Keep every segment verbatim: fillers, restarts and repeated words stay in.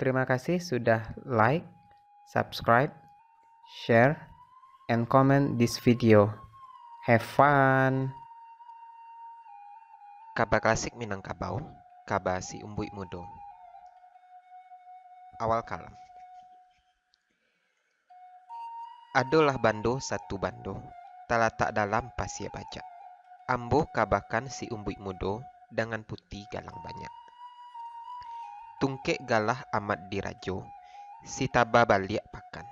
Terima kasih sudah like, subscribe, share, and comment this video. Have fun! Kaba klasik Minangkabau, kaba si Umbuik Mudo. Awal kalam. Adolah bando satu bando, talatak dalam pasia bajak. Ambo kabakan si Umbuik Mudo dangan puti galang banyak. Tungkek galah amat dirajo, si taba baliak pakan.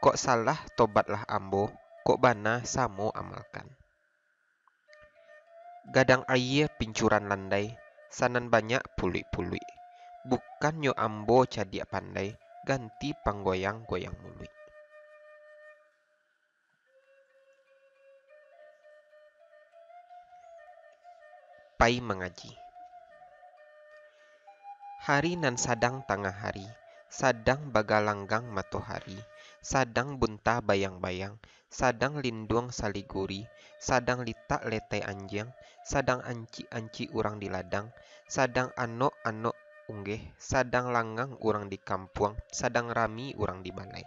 Kok salah, tobatlah ambo, kok bana, samo amalkan. Gadang aia pincuran landai, sanan banyak puluik-puluik. Bukannyo ambo cadiak pandai, ganti panggoyang-goyang muluik. Pai mangaji. Hari nan sadang tangah hari, sadang bagalanggang matohari, sadang bunta bayang-bayang, sadang linduang saliguri, sadang litak letai anjiang, sadang ancik-ancik urang di ladang, sadang anok-anok unggeh, sadang langang urang di kampuang, sadang rami urang di balai.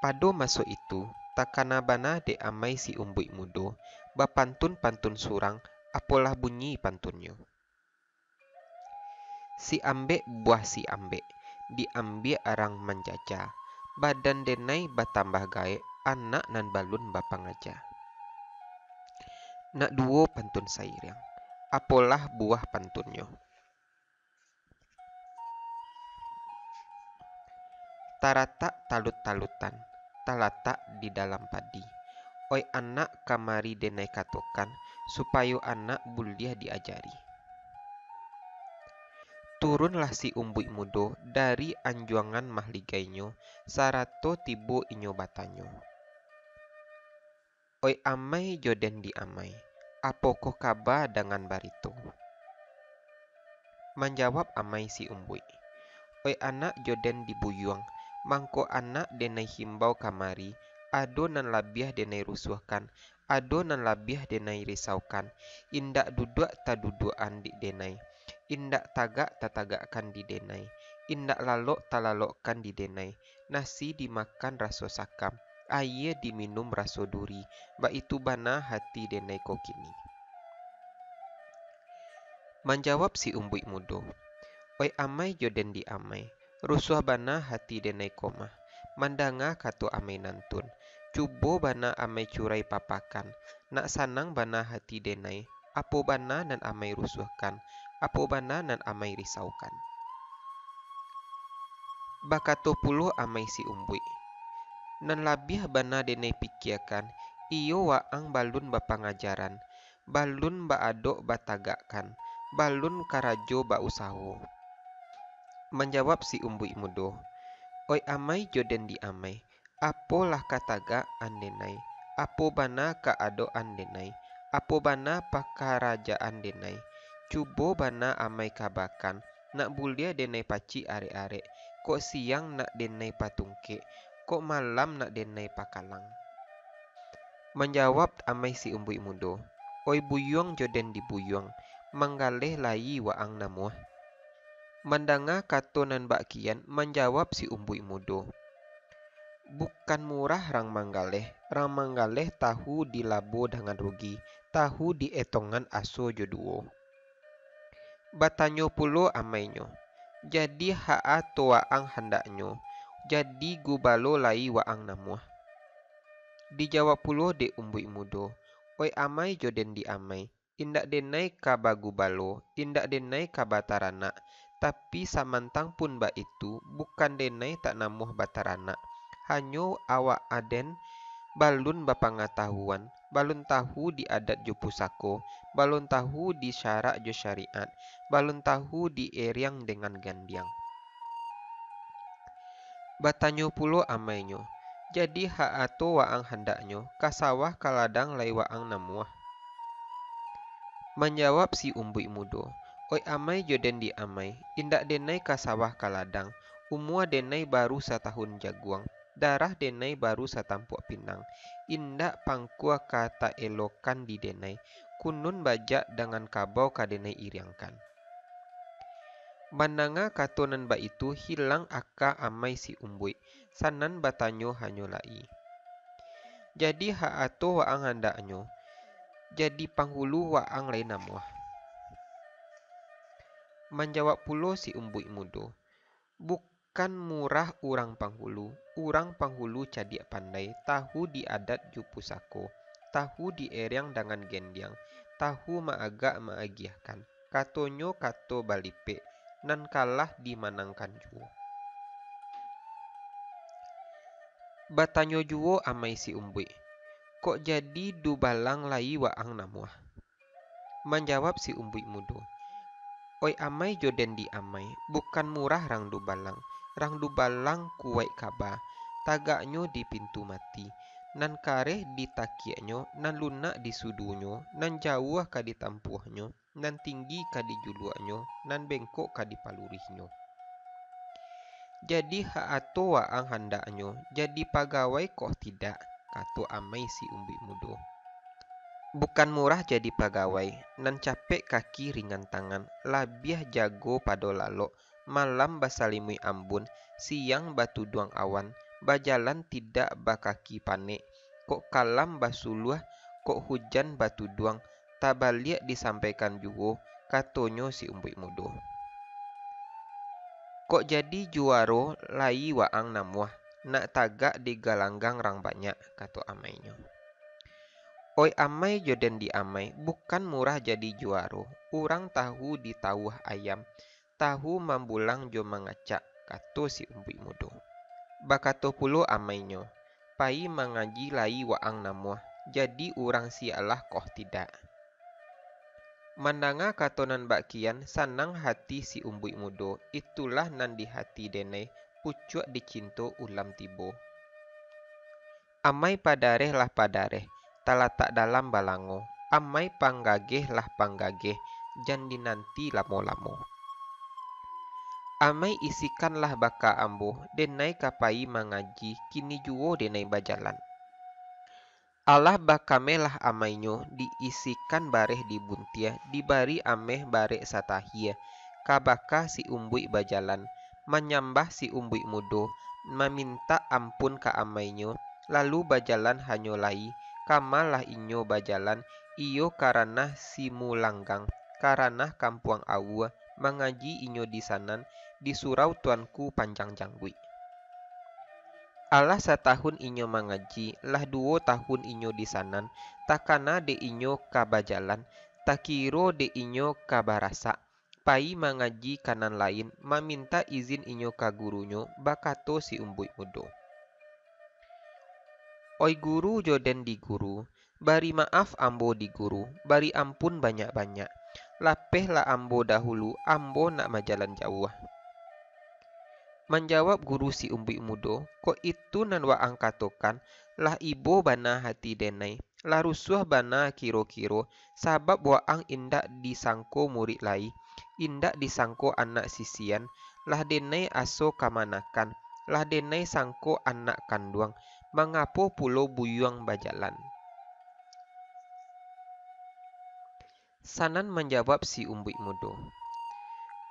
Pado maso itu, takana bana dek amai si Umbuik Mudo, bapantun-pantun surang, apolah bunyi pantunnyo. Si ambek buah si ambek, diambiak arang manjaja, badan denai batambah gaek, anak nan balun bapangaja. Nak duo pantun sairiang, apolah buah pantunnyo. Taratak talut-talutan, talatak di dalam padi. Oih anak, kamari denai katokan, supayo anak buliah diajari. Turunlah si Umbuik Mudo dari anjuangan mahligainyo, sarato tibo inyo batanyo, "Oih amai jo den di amai, apokoh kaba dangan barito?" Manjawab amai si Umbuik, "Oih anak jo den di buyuang, mangko anak denai himbau kamari, ado nan labiah denai rusuahkan, ado nan labiah denai risaukan, indak duduak taduduakan dek denai, indak tagak tatagakkan di denai, indak lalok talalokkan di denai, nasi dimakan raso sakam, aia diminum raso duri, baitu bana hati denai ko kini." Manjawab si Umbuik Mudo, "Oih amai jo den di amai, rusuah bana hati denai ko mah, mandanga kato amai nantun. Cubo bana amai curai papakan, nak sanang bana hati denai, apo bana nan amai rusuahkan, apo bana nan amai risaukan?" Bakato pulo amai si Umbuik, "Nan labiah bana denai pikiakan, iyo waang balun bapangajaran, balun ba-adok batagakkan, balun karajo ba-usaho." Manjawab si Umbuik Mudo, "Oih amai jo den di amai, apolah katagakan denai, apo bana ka-adokan denai, apo bana pakarajaan denai, cubo bana amai kabakan, nak buliah denai pacik arek-arek, kok siang nak denai patungkek, kok malam nak denai pakalang." Manjawab amai si Umbuik Mudo, "Oih buyuang jo den di buyuang, manggaleh lai waang namuah." Mandanga kato nan bak kian, manjawab si Umbuik Mudo, "Bukan murah rang manggaleh, rang manggaleh tahu di labo dangan rugi, tahu di etongan aso jo duo." Batanyo pulo amainyo, "Jadi ha a to waang handaknyo, jadi gubalo lai waang namuah?" Dijawab pulo dek Umbuik Mudo, "Oih amai jo den di amai, indak denai ka bagubalo, indak denai ka bataranak, tapi samantang pun baitu, bukan denai tak namuah bataranak, hanyo awak aden balun bapangatahuan, balun tahu di adat jo pusako, balun tahu di syarak jo syariat, balun tahu di eriang dengan gandiang." Batanyo pulo amainyo, "Jadi ha a to waang handaknyo, ka sawah ka ladang lai waang namuah?" Manjawab si Umbuik Mudo, "Oih amai jo den di amai, indak denai ka sawah ka ladang, umua denai baru satahun jaguang, darah denai baru satampuak pinang, indak pangkua ka taelokan di denai, kunun bajak dangan kabau ka denai iriangkan." Mandanga kato nan baitu, hilang aka amai si Umbuik, sanan batanyo hanyo lai, "Jadi ha ato waang handaknyo, jadi panghulu waang lai namuah?" Manjawab pulo si Umbuik Mudo, "Bukan murah urang panghulu, urang panghulu cadiak pandai, tahu di adat jo pusako, tahu di ereang dangan gendiang, tahu maagak maagiahkan. Katonyo kato balipek, nan kalah dimanangkan juo." Batanyo juo amai si Umbuik, "Kok jadi dubalang lai waang namuah?" Manjawab si Umbuik Mudo, "Oi amai jo den di amai, bukan murah rang dubalang. Rang dubalang kuwaik kaba, tagaknyo di pintu mati, nan kareh di takiaknyo, nan lunak di sudunyo, nan jauah ka ditampuahnyo, nan tinggi ka dijuluaknyo, nan bengkok ka dipalurihnyo. Jadi ha ato waang handaknyo, jadi pagawai kok tidak?" kato amai si Umbuik Mudo. "Bukan murah jadi pagawai, nan capek kaki ringan tangan, labiah jago pado lalok, malam basalimuik ambun, siang batuduang awan, bajalan tidak bakaki panek, kok kalam basuluah, kok hujan batuduang, tabaliak disampaikan juo," katonyo si Umbuik Mudo. "Kok jadi juaro lai waang namuah, nak tagak di galanggang rang banyak," kato amainyo. "Oi amai jo den di amai, bukan murah jadi juaro, urang tahu di tawuah ayam, tahu mambulang jo mangacak," kato si Umbuik Mudo. Bakato pulo amainyo, "Payi mangaji lai waang namuah, jadi urang sialah kok tidak?" Mandanga kato nan bak kian, sanang hati si Umbuik Mudo, itulah nan di hati denai, pucuak dicinto ulam tibo. Amai padareh lah padareh, talatak dalam balango. Amai panggageh lah panggageh, jan dinanti lamo-lamo. Amai isikanlah baka ambo, denai ka payi mangaji, kini juo denai bajalan. Alah bakamehlah amainyo, diisikan bareh di buntiah, dibari ameh barek satahia, ka baka si Umbuik bajalan, manyambah si Umbuik Mudo, mamintak ampun ka amainyo, lalu bajalan hanyo lai, kamalah inyo bajalan, iyo ka ranah Simulanggang, ka ranah Kampuang Awua, mangaji inyo di sanan, di surau Tuanku Panjang Jangguik. Alah satahun inyo mangaji, lah duwo tahun inyo di sanan, takana dek inyo ka bajalan, takiro dek inyo ka barasak, payi mangaji ka nan lain, mamintak izin inyo ka gurunyo, bakato si Umbuik Mudo, "Oi guru jo den di guru, bari maaf ambo di guru, bari ampun banyak-banyak. Lapehlah ambo dahulu, ambo nak bajalan jauah." Manjawab guru si Umbuik Mudo, "Kok itu nan waang katokan, lah ibo bana hati denai, lah rusuah bana kiro-kiro, sabab waang indak disangko murik lai, indak disangko anak sisian, lah denai aso kamanakan, lah denai sangko anak kanduang, mangapo pulo buyuang bajalan?" Sanan manjawab si Umbuik Mudo,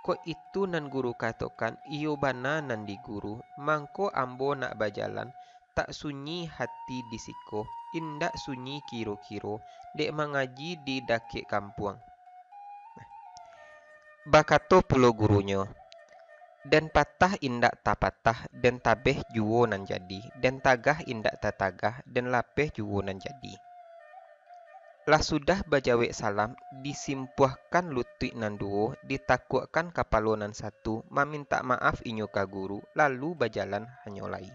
"Kok itu nan guru katokan, iyo bana nan di guru, mangko ambo nak bajalan, tak sunyi hati di siko, indak sunyi kiro-kiro, dek mangaji di dakek kampuang." Bakato pulo gurunyo, "Den patah indak tapatah, den tabeh juwo nan jadi, den tagah indak tatagah, den lapeh juwo nan jadi." Lah sudah bajawek salam, disimpuahkan lutuik nan duwo, ditakuakkan kapalo nan satu, mamintak maaf inyo ka guru, lalu bajalan hanyo lai.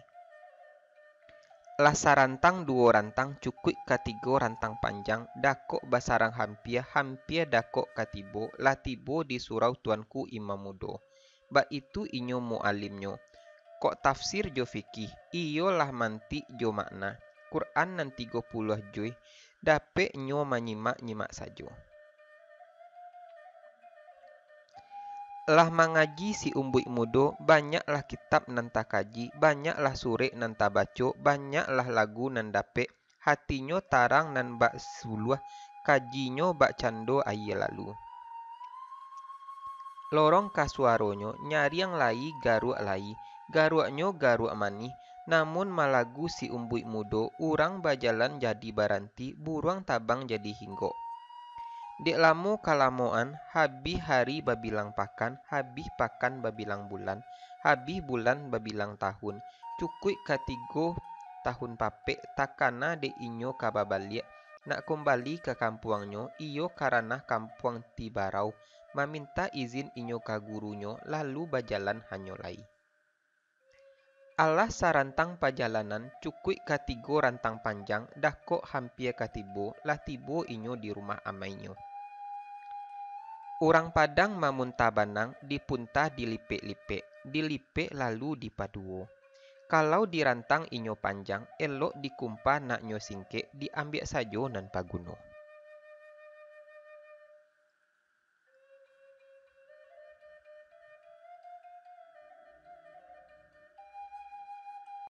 Lah sarantang duwo rantang, cukuik ka tigo rantang panjang, dakok basarang hampia, hampia dakok ka tibo, lah tibo di surau Tuanku Imam Mudo. Baitu inyo mualimnyo. Kok tafsir jo fikih, iyolah mantik jo makna. Quran nan tigo puluah juih, dapek nyo manyimak-nyimak sajo. Lah mangaji si Umbuik Mudo, banyaklah kitab nan takaji, banyaklah surek nan tabaco, banyaklah lagu nan dapek, hatinyo tarang nan bak suluah, kajinyo bak cando aia lalu. Lorong ka suaronyo, nyariang lai garuak lai, garuaknyo garuak manih, namun malagu si umbuik mudo, urang bajalan jadi baranti, buruang tabang jadi hinggok. Dek lamo kalamoan, habih hari babilang pakan, habih pakan babilang bulan, habih bulan babilang tahun, cukuik ka tigo tahun papek, takana dek inyo ka babaliak, nak kumbali ka kampuangnyo, iyo ka ranah kampuang Tibarau, mamintak izin inyo ka gurunyo, lalu bajalan hanyo lai. Alah sarantang pajalanan, cukuik ka tigo rantang panjang, dakok hampia ka tibo, lah tibo inyo di rumah amainyo. Urang Padang mamunta banang, dipunta dilipek-lipek, dilipek lalu dipaduo. Kalau dirantang inyo panjang, elok dikumpa naknyo singkek, diambiak sajo nan paguno.